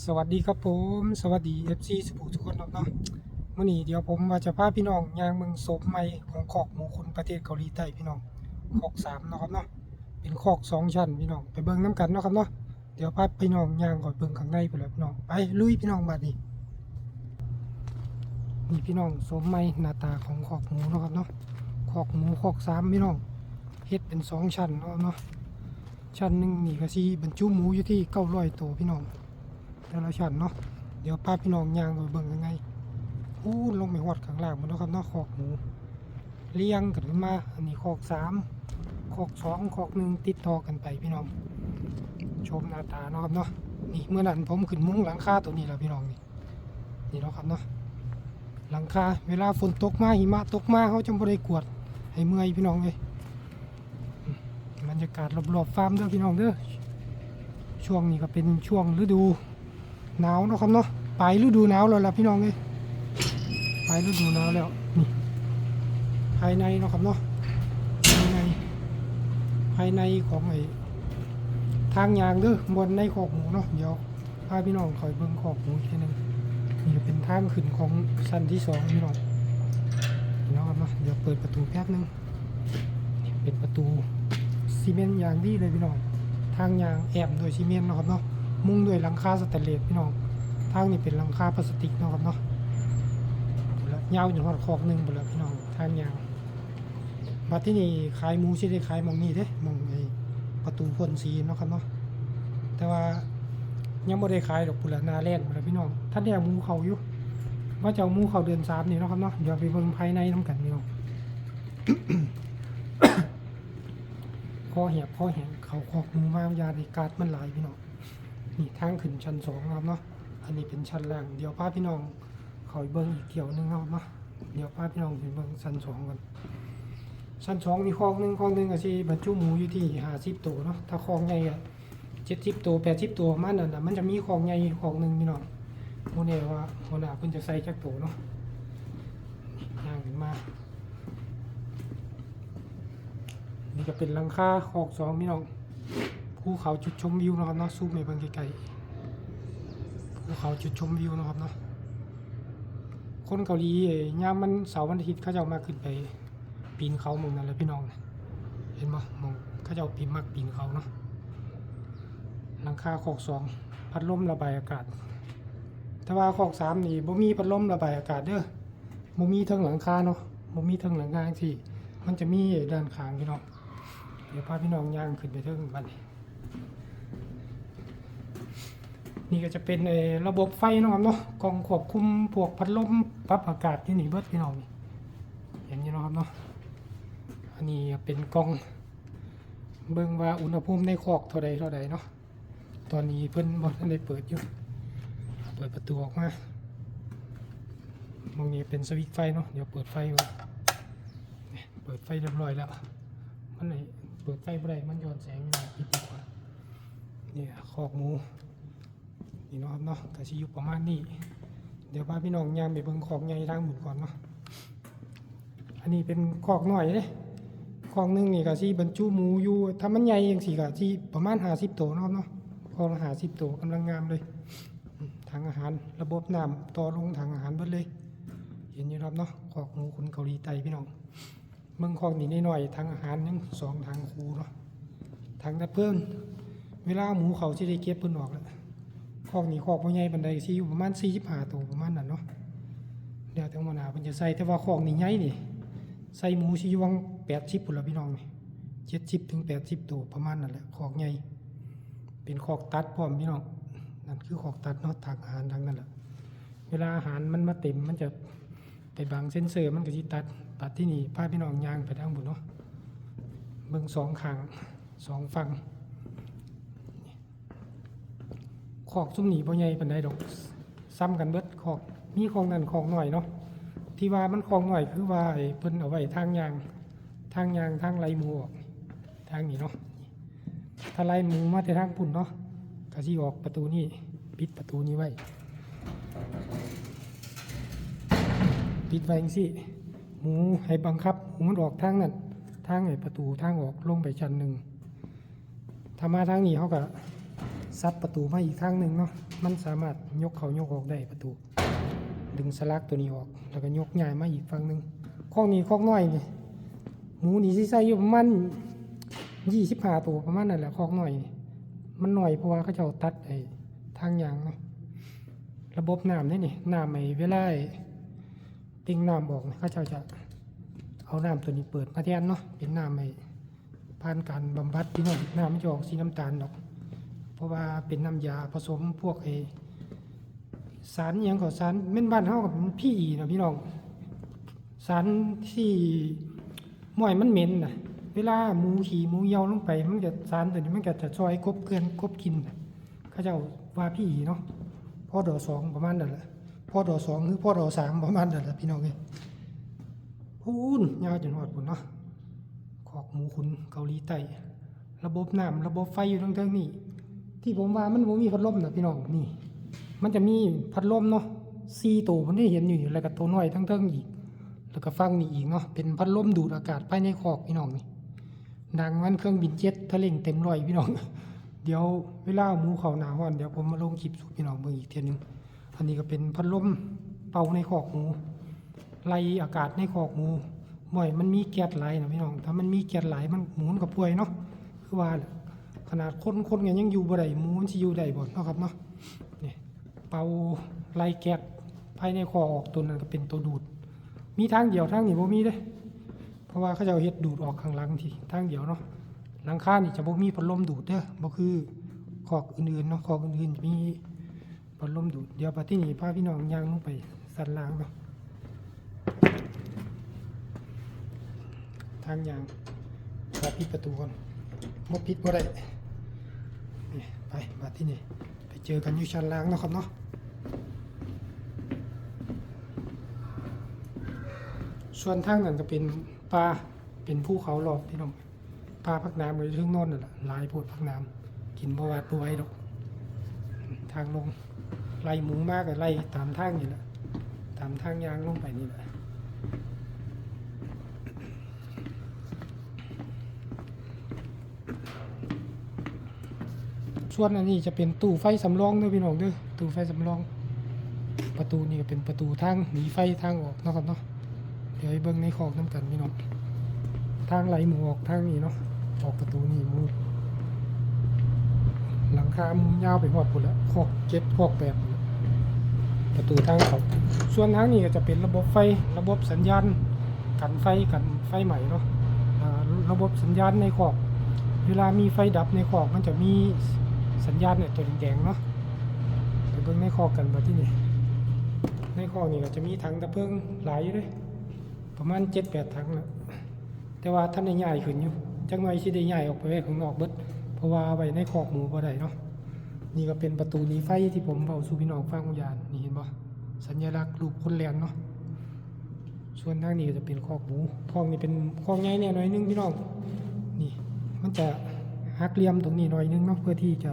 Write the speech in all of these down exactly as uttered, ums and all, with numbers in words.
สวัสดีครับผม สวัสดี เอฟซี สุภูทุกคนครับเนาะ มื้อนี้เดี๋ยวผมว่าจะพาพี่น้องย่างเมืองโสมใหม่ของคอกหมูคุณประเทศเกาหลีใต้พี่น้อง คอกสามเนาะครับเนาะ เป็นคอกสองชั้นพี่น้อง ไปเบิ่งน้ำกันเนาะครับเนาะ เดี๋ยวพาพี่น้องย่างก่อนเบิ่งข้างในไปเลยพี่น้อง ไปลุยพี่น้องบัดนี้ นี่พี่น้องโสมใหม่หน้าตาของคอกหมูเนาะครับเนาะ คอกหมูคอกสามพี่น้อง เฮ็ดเป็นสองชั้นเนาะครับเนาะ ชั้นหนึ่งนี่ก็สิบรรจุหมูอยู่ที่เก้าร้อยตัวพี่น้อง แต่ละชั้นเนาะ เดี๋ยวพาพี่น้องย่างไปเบิ่งข้างใน อู้ ลงไปฮอดข้างล่างหมดแล้วครับเนาะ คอกหมู เรียงกันขึ้นมา อันนี้คอกสาม คอกสอง คอกหนึ่ง ติดต่อกันไปพี่น้อง ชมหน้าตาเนาะครับเนาะ นี่เมื่อนั้นผมขึ้นมุ้งหลังคาตัวนี้แล้วพี่น้องนี่ นี่เนาะครับเนาะ หลังคา เวลาฝนตกมา หิมะตกมา เขาจะบ่ได้กวาดให้เมื่อยพี่น้องเอ้ย บรรยากาศรอบๆฟาร์มเด้อพี่น้องเด้อ ช่วงนี้ก็เป็นช่วงฤดูหนาวเนาะครับเนาะ ปลายฤดูหนาวแล้วล่ะพี่น้องเอ้ย ปลายฤดูหนาวแล้ว นี่ ภายในเนาะครับเนาะ ภายใน ภายในของไอ้ทางย่างเด้อ บ่อนในคอกหมูเนาะ เดี๋ยวพาพี่น้องคอยเบิ่งคอกหมูอีกทีหนึ่ง นี่ก็เป็นทางขึ้นของชั้นที่สองพี่น้อง นี่เนาะครับเนาะ เดี๋ยวเปิดประตูแป๊บหนึ่ง เป็นประตูซีเมนต์อย่างดีเลยพี่น้อง ทางย่างแอมด้วยซีเมนต์เนาะครับเนาะ มุงด้วยหลังคาสแตนเลสพี่น้อง ทางนี้เป็นหลังคาพลาสติกเนาะครับเนาะ แล้วยาวจนฮอดคอกหนึ่งไปแล้วพี่น้อง ทางย่าง บัดที่นี่ขายหมูสิได้ขายหม่องนี้เด้ หม่องไอ้ประตูพ่นสีเนาะครับเนาะ แต่ว่ายังบ่ได้ขายดอก พุ้นละหน้าแล้งพุ้นละพี่น้อง ทันได้เอาหมูเข้าอยู่ ว่าจะเอาหมูเข้าเดือนสามนี่เนาะครับเนาะ เดี๋ยวไปเบิ่งภายในนำกันพี่น้อง คอแหบคอแห้ง เข้าคอกหมูมา ยาในกาดมันหลายพี่น้อง นี่ทางขึ้นชั้นสองนะครับเนาะ อันนี้เป็นชั้นล่าง เดี๋ยวพาพี่น้องเข้าไปเบิ่งอีกเที่ยวหนึ่งนะครับเนาะ เดี๋ยวพาพี่น้องไปเบิ่งชั้นสองกัน ชั้นสองนี่คอกหนึ่ง คอกหนึ่งก็สิบรรจุหมูอยู่ที่ห้าสิบตัวเนาะ ถ้าคอกใหญ่ก็เจ็ดสิบตัว แปดสิบตัวประมาณนั้นน่ะ มันจะมีคอกใหญ่คอกหนึ่งพี่น้อง บ่แน่ว่าหัวหน้าเพิ่นจะใส่จักตัวเนาะ ย่างขึ้นมา นี่ก็เป็นหลังคาคอกสองพี่น้อง ภูเขาจุดชมวิวเนาะครับเนาะ ซูมให้เบิ่งไกลๆ ภูเขาจุดชมวิวเนาะครับเนาะ คนเกาหลี เอ่อยามมันเสาร์วันอาทิตย์เขาเจ้ามาขึ้นไปปีนเขาหม่องนั้นแหละพี่น้อง เห็นบ่ หม่องเขาเจ้าปีน มักปีนเขาเนาะ หลังคาคอกสอง พัดลมระบายอากาศ แต่ว่าคอกสามนี่บ่มีพัดลมระบายอากาศเด้อ บ่มีเทิงหลังคาเนาะ บ่มีเทิงหลังคาจังซี้ มันจะมีด้านข้างพี่น้อง เดี๋ยวพาพี่น้องย่างขึ้นไปเทิงบัดนี้ นี่ก็จะเป็น เอ่อ ระบบไฟเนาะครับเนาะ กล่องควบคุมพวกพัดลมปรับอากาศอยู่นี่เบิดพี่น้องนี่ เห็นอยู่เนาะครับเนาะ อันนี้เป็นกล่องเบิ่งว่าอุณหภูมิในคอกเท่าใดเท่าใดเนาะ ตอนนี้เพิ่นบ่ทันได้เปิดอยู่ เปิดประตูออกมา หม่องนี้เป็นสวิตช์ไฟเนาะ เดี๋ยวเปิดไฟก่อน นี่ เปิดไฟเรียบร้อยแล้ว มันไอ้เปิดไฟบ่ได้ มันย้อนแสงอยู่นะ ปิดดีกว่า เนี่ย คอกหมู นี่เนาะครับเนาะ ก็สิอยู่ประมาณนี้ เดี๋ยวพาพี่น้องย่างไปเบิ่งคอกใหญ่ทางหมุนก่อนเนาะ อันนี้เป็นคอกน้อยเด้ คอกหนึ่งนี่ก็สิบรรจุหมูอยู่ ถ้ามันใหญ่จังซี้ก็สิประมาณห้าสิบตัวเนาะครับเนาะ คอกละห้าสิบตัว กำลังงามเลย ถังอาหาร ระบบน้ำต่อลงถังอาหารเบิดเลย เห็นอยู่ครับเนาะ คอกหมูคนเกาหลีใต้พี่น้อง เบิ่งคอกนี่น้อยๆ ถังอาหารยังสองถังคู่เนาะ ถังดับเพลิง เวลาหมูเข้าสิได้เก็บเพิ่นออกแล้ว คอกนี่คอกบ่ใหญ่ปานใด สิอยู่ประมาณสี่สิบห้าตัวประมาณนั้นเนาะ แล้วแต่หัวหน้าเพิ่นจะใส่ แต่ว่าคอกนี่ใหญ่นี่ ใส่หมูสิอยู่หว่างแปดสิบพุ้นล่ะพี่น้องนี่ เจ็ดสิบถึงแปดสิบตัวประมาณนั้นแหละ คอกใหญ่ เป็นคอกตัดพร้อมพี่น้อง นั่นคือคอกตัดเนาะ ถังอาหารทั้งนั้นแหละ เวลาอาหารมันมาเต็ม มันจะไปบังเซ็นเซอร์ มันก็สิตัด ตัดที่นี่ พาพี่น้องย่างไปทางบุ้นเนาะ เบิ่งสองข้าง สองฝั่ง คอกซุมนี้บ่ใหญ่ปานใดดอก ซ้ำกันเบิดคอก มีคอกนั่นคอกน้อยเนาะ ที่ว่ามันคอกน้อยคือว่าไอ้เพิ่นเอาไว้ทางย่าง ทางย่าง ทางไล่หมูออก ทางนี้เนาะ ถ้าไล่หมูมาแต่ทางพุ้นเนาะ ก็สิออกประตูนี้ ปิดประตูนี้ไว้ ปิดไว้จังซี้ หมูให้บังคับ หมูมันออกทางนั้น ทางไอ้ประตูทางออกลงไปชั้นหนึ่ง ถ้ามาทางนี้เขาก็ สับประตูมาอีกทางหนึ่งเนาะ มันสามารถยกเข้ายกออกได้ประตู ดึงสลักตัวนี้ออก แล้วก็ยกย้ายมาอีกฝั่งหนึ่ง คอกนี้คอกน้อยนี่ หมูนี่สิใส่อยู่ประมาณยี่สิบห้าตัวประมาณนั่นแหละ คอกน้อยนี่ มันน้อยเพราะว่าเขาเจ้าตัดไอ้ทางยางเนาะ ระบบน้ำนี่นี่ น้ำไอ้เวลาไอ้ติ่งน้ำออกนี่ เขาเจ้าจะเอาน้ำตัวนี้เปิดมาแทนเนาะ เป็นน้ำไอ้ ผ่านการบำบัดพี่น้อง น้ำมันจะออกสีน้ำตาลดอก เพราะว่าเป็นน้ำยาผสมพวกไอ้สารอิหยังก็สาร แม่นบ้านเฮาก็เป็นพีอีนะพี่น้อง สารที่ห้วยมันเหม็นนะ เวลาหมูขี่หมูเยี่ยวลงไป มันจะสารตัวนี้มันก็จะช่วยกลบเกลื่อนกลบกลิ่นนะ เขาเจ้าว่าพีอีเนาะ พอดอสองประมาณนั่นแหละ พอดอสองหรือพอดอสามประมาณนั่นแหละพี่น้องเอ้ย พู้นยาวจนฮอดพู้นเนาะ คอกหมูขุนเกาหลีใต้ ระบบน้ำระบบไฟอยู่เทิงๆนี่ ที่ผมว่ามันบ่มีพัดลมนะพี่น้อง นี่ มันจะมีพัดลมเนาะ สี่ตัวผมได้เห็นอยู่ แล้วก็ตัวน้อยเทิงๆอีก แล้วก็ฝั่งนี้อีกเนาะ เป็นพัดลมดูดอากาศภายในคอกพี่น้องนี่ ดังมันเครื่องบินเจ็ต ทะเล่งเต็มร้อยพี่น้อง เดี๋ยวเวลาหมูเข้าหน้าฮ้อน เดี๋ยวผมมาลงคลิปสู่พี่น้องเบิ่งอีกเทื่อนึง อันนี้ก็เป็นพัดลมเป่าในคอกหมู ไล่อากาศในคอกหมู บ่ให้มันมีแก๊สหลายนะพี่น้อง ถ้ามันมีแก๊สหลาย มัน หมูมันก็ป่วยเนาะ คือว่าแหละ ขนาดคน คนก็ยังอยู่บ่ได้ หมูมันสิอยู่ได้บ่เนาะครับเนาะ นี่ เป่าไล่แก๊สภายในคอกออก ตัวนั้นก็เป็นตัวดูด มีทางเดียว ทางนี้บ่มีเด้ เพราะว่าเขาเจ้าเฮ็ดดูดออกข้างหลังที่ทางเดียวเนาะ หลังคานี่จะบ่มีพัดลมดูดเด้อ บ่คือคอกอื่นๆเนาะ คอกอื่นๆจะมีพัดลมดูด เดี๋ยวบัดทีนี้พาพี่น้องย่างลงไปชั้นล่างเนาะ ทางย่าง ขอปิดประตูก่อน บ่ปิดบ่ได้ นี่ ไป บัดทีนี้ ไปเจอกันอยู่ชั้นล่างเนาะครับเนาะ ส่วนทางนั้นก็เป็นป่า เป็นภูเขารอบพี่น้อง ป่าผักหนามก็อยู่เทิงโน้นนั่นแหละ หลายโพดผักหนาม กินบ่หวาดบ่ไหวดอก ทางลง ไล่หมูมาก็ไล่ตามทางนี่แหละ ตามทางย่างลงไปนี่แหละ ส่วนอันนี้จะเป็นตู้ไฟสำรองเด้อพี่น้องเด้อ ตู้ไฟสำรอง ประตูนี่ก็เป็นประตูทางหนีไฟทางออกเนาะครับเนาะ เดี๋ยวให้เบิ่งในคอกนำกันพี่น้อง ทางไล่หมูออกทางนี้เนาะ ออกประตูนี่หมู หลังคาหมูยาวไปฮอดพู้นแหละ คอกเจ็ดคอกแปดพู้นแหละ ประตูทางเข้า ส่วนทางนี้ก็จะเป็นระบบไฟ ระบบสัญญาณ กันไฟ กันไฟไหม้เนาะ อ่า ระบบสัญญาณในคอก เวลามีไฟดับในคอก มันจะมีสัญญาณเนี่ยตัวแดงๆเนาะ ไปเบิ่งในคอกกันบัดทีนี้ ในคอกนี่ก็จะมีถังดับเพลิงหลายอยู่เด้ ประมาณเจ็ดแปดถังน่ะ แต่ว่าทันได้ย้ายขึ้นอยู่ จักหน่อยสิได้ย้ายออกไปไว้ข้างนอกเบิด เพราะว่าไว้ในคอกหมูบ่ได้เนาะ นี่ก็เป็นประตูหนีไฟที่ผมเว้าสู่พี่น้องฟังเมื่อกี้ นี่เห็นบ่ สัญลักษณ์รูปคนแล่นเนาะ ส่วนทางนี้ก็จะเป็นคอกหมู คอกนี้เป็นคอกใหญ่แน่หน่อยนึงพี่น้อง นี่ มันจะหักเหลี่ยมตรงนี้หน่อยนึงเนาะ เพื่อที่จะ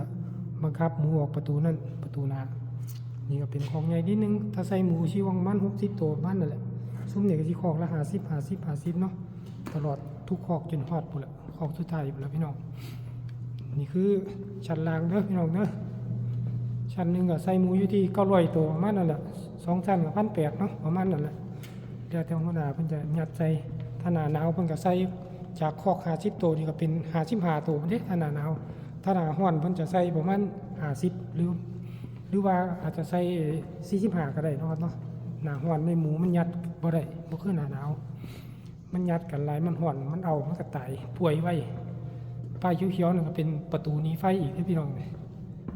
บังคับหมูออกประตูนั่น ประตูหน้า นี่ก็เป็นคอกใหญ่นิดนึง ถ้าใส่หมูสิประมาณหกสิบตัวประมาณนั่นแหละ ซุมนี่ก็สิคอกละห้าสิบ ห้าสิบ ห้าสิบเนาะ ตลอดทุกคอกจนฮอดพู้นแหละ คอกสุดท้ายพู้นแหละพี่น้อง นี่คือชั้นล่างเด้อพี่น้องเด้อ ชั้นหนึ่งก็ใส่หมูอยู่ที่เก้าร้อยตัวประมาณนั่นแหละ สองชั้นก็พันแปดเนาะ ประมาณนั่นแหละ แล้วแต่หัวหน้าเพิ่นจะยัดใส่ ถ้าหน้าหนาวเพิ่นก็ใส่จากคอกห้าสิบตัวนี่ก็เป็นห้าสิบห้าตัวเด้ ถ้าหน้าหนาว ถ้าหน้าฮ้อนเพิ่นจะใส่ประมาณห้าสิบ หรือ หรือว่าอาจจะใส่สี่สิบห้าก็ได้เนาะครับเนาะ หน้าฮ้อนในหมูมันยัดบ่ได้ บ่คือหน้าหนาว มันยัดกันหลาย มันฮ้อน มันเอา มันก็ตาย ป่วยไว ป้ายเขียวๆนั่นก็เป็นประตูหนีไฟอีกเด้อพี่น้อง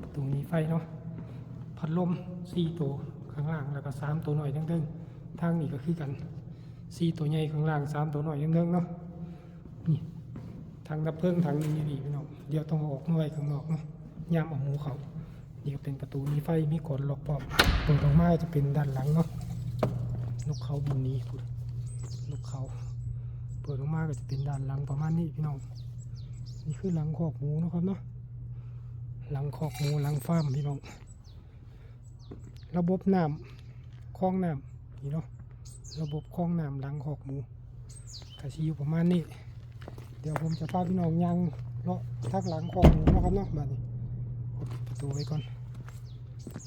ประตูหนีไฟเนาะ พัดลมสี่ตัวข้างล่าง แล้วก็สามตัวน้อยเทิงๆ ทางนี้ก็คือกัน สี่ตัวใหญ่ข้างล่าง สามตัวน้อยเทิงๆเนาะ นี่ ถังดับเพลิงถังหนึ่งอยู่นี่พี่น้อง เดี๋ยวต้องเอาออกมาไว้ข้างนอกเนาะ ยามเอาหมูเข้า นี่ก็เป็นประตูหนีไฟ มีกลอนล็อกพร้อม เปิดออกมาจะเป็นด้านหลังเนาะ นกเขาบินหนีพุ้น นกเขา เปิดออกมาก็จะเป็นด้านหลังประมาณนี้พี่น้อง นี่คือหลังคอกหมูเนาะครับเนาะ หลังคอกหมู หลังฟาร์มพี่น้อง ระบบน้ำ คลองน้ำ นี่เนาะ ระบบคลองน้ำหลังคอกหมู ก็สิอยู่ประมาณนี้ เดี๋ยวผมจะพาพี่น้องย่างเลาะทางหลังคอกหมูเนาะครับเนาะ บัดนี้ ขอปิดประ ตัวไว้ก่อน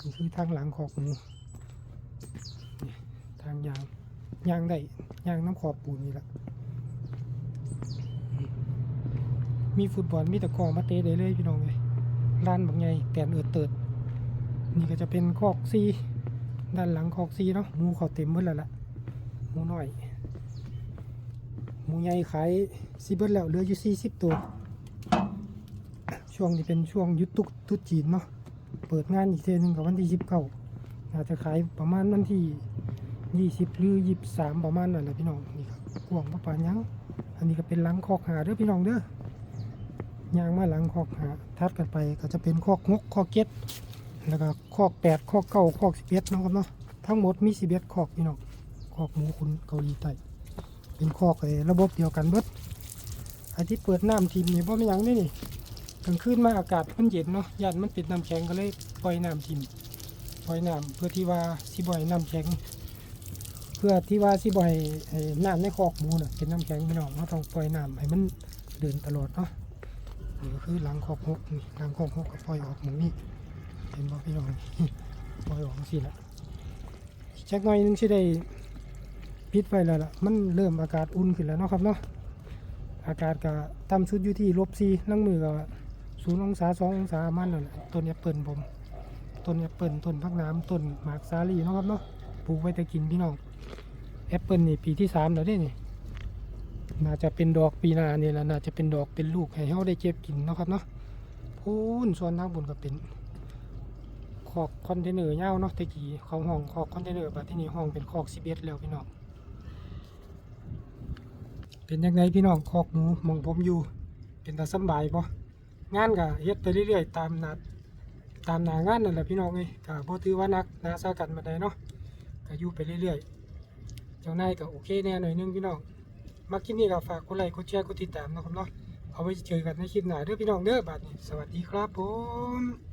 นี่คือทางหลังคอกหมู นี่ทางย่าง ย่างได้ ย่างน้ำขอบปูนนี่แหละ มีฟุตบอล มีตะกร้อมาเตะได้เลยพี่น้องเอ้ย ลานบักใหญ่ แตนเอิดเติด นี่ก็จะเป็นคอกสี่ ด้านหลังคอกสี่เนาะ หมูเขาเต็มหมดแล้วล่ะ หมูน้อย หมูใหญ่ขายสิเบิดแล้ว เหลืออยู่สี่สิบตัว ช่วงนี้เป็นช่วงหยุดตรุษ ตรุษจีนเนาะ เปิดงานอีกเทื่อหนึ่งกับวันที่สิบเก้า น่าจะขายประมาณวันที่ยี่สิบหรือยี่สิบสาม ประมาณนั้นแหละพี่น้อง นี่ครับ กว้างบ่ปานหยัง อันนี้ก็เป็นหลังคอกห้าเด้อพี่น้องเด้อ ย่างมาหลังคอกห้า ถัดกันไปก็จะเป็นคอกหก คอกเจ็ด แล้วก็คอกแปด คอกเก้า คอกสิบเอ็ดเนาะครับเนาะ ทั้งหมดมีสิบเอ็ดคอกพี่น้อง คอกหมูขุนเกาหลีใต้ เป็นคอกไอ้ระบบเดียวกันเบิด ไอ้ที่เปิดน้ำทิ่มนี่บ่มีหยังเด้นี่ กลางคืนมาอากาศมันเย็นเนาะ ย่านมันเป็นน้ำแข็งก็เลยปล่อยน้ำทิ่ม ปล่อยน้ำเพื่อที่ว่าสิบ่ให้น้ำแข็ง เพื่อที่ว่าสิบ่ให้ไอ้น้ำในคอกหมูน่ะเป็นน้ำแข็งพี่น้อง เราต้องปล่อยน้ำให้มันเดินตลอดเนาะ นี่ก็คือหลังคอกหก นี่หลังคอกหกก็ปล่อยออกหม่องนี้ เห็นบ่พี่น้อง ปล่อยออกจั่งซี้แหละ จักหน่อยหนึ่งสิได้ปิดไว้แล้วล่ะ มันเริ่มอากาศอุ่นขึ้นแล้วเนาะครับเนาะ อากาศก็ต่ำสุดอยู่ที่ลบสี่ ลางมื้อก็ศูนย์องศา สององศาประมาณนั้นแหละ ต้นแอปเปิลผม ต้นแอปเปิล ต้นผักหนาม ต้นหมากสาลี่เนาะครับเนาะ ปลูกไว้แต่กินพี่น้อง แอปเปิลนี่ปีที่สามแล้วเด้นี่ น่าจะเป็นดอกปีหน้านี่แหละ น่าจะเป็นดอกเป็นลูกให้เราได้เก็บกินเนาะครับเนาะ พู้นส่วนทางบนก็เป็นคอกคอนเทนเนอร์ยาวเนาะ แต่กี้เขาห้องคอกคอนเทนเนอร์ บัดทีนี้ห้องเป็นคอกสิบเอ็ดแล้วพี่น้อง เป็นจั่งใดพี่น้อง คอกหมูหม่องผมอยู่ เป็นตาสำบายบ่ งานก็เฮ็ดไปเรื่อยๆ ตามหน้า ตามหน้างานนั่นแหละพี่น้องเอ้ย ก็บ่ถือว่าหนักหนาสาหัสปานใดเนาะ ก็อยู่ไปเรื่อยๆ เจ้านายก็โอเคแน่หน่อยนึงพี่น้อง มักคลิปนี้ก็ฝากกดไลค์ กดแชร์ กดติดตามเนาะครับเนาะ เอาไว้เจอกันในคลิปหน้าเด้อพี่น้องเด้อ บัดนี้ สวัสดีครับผม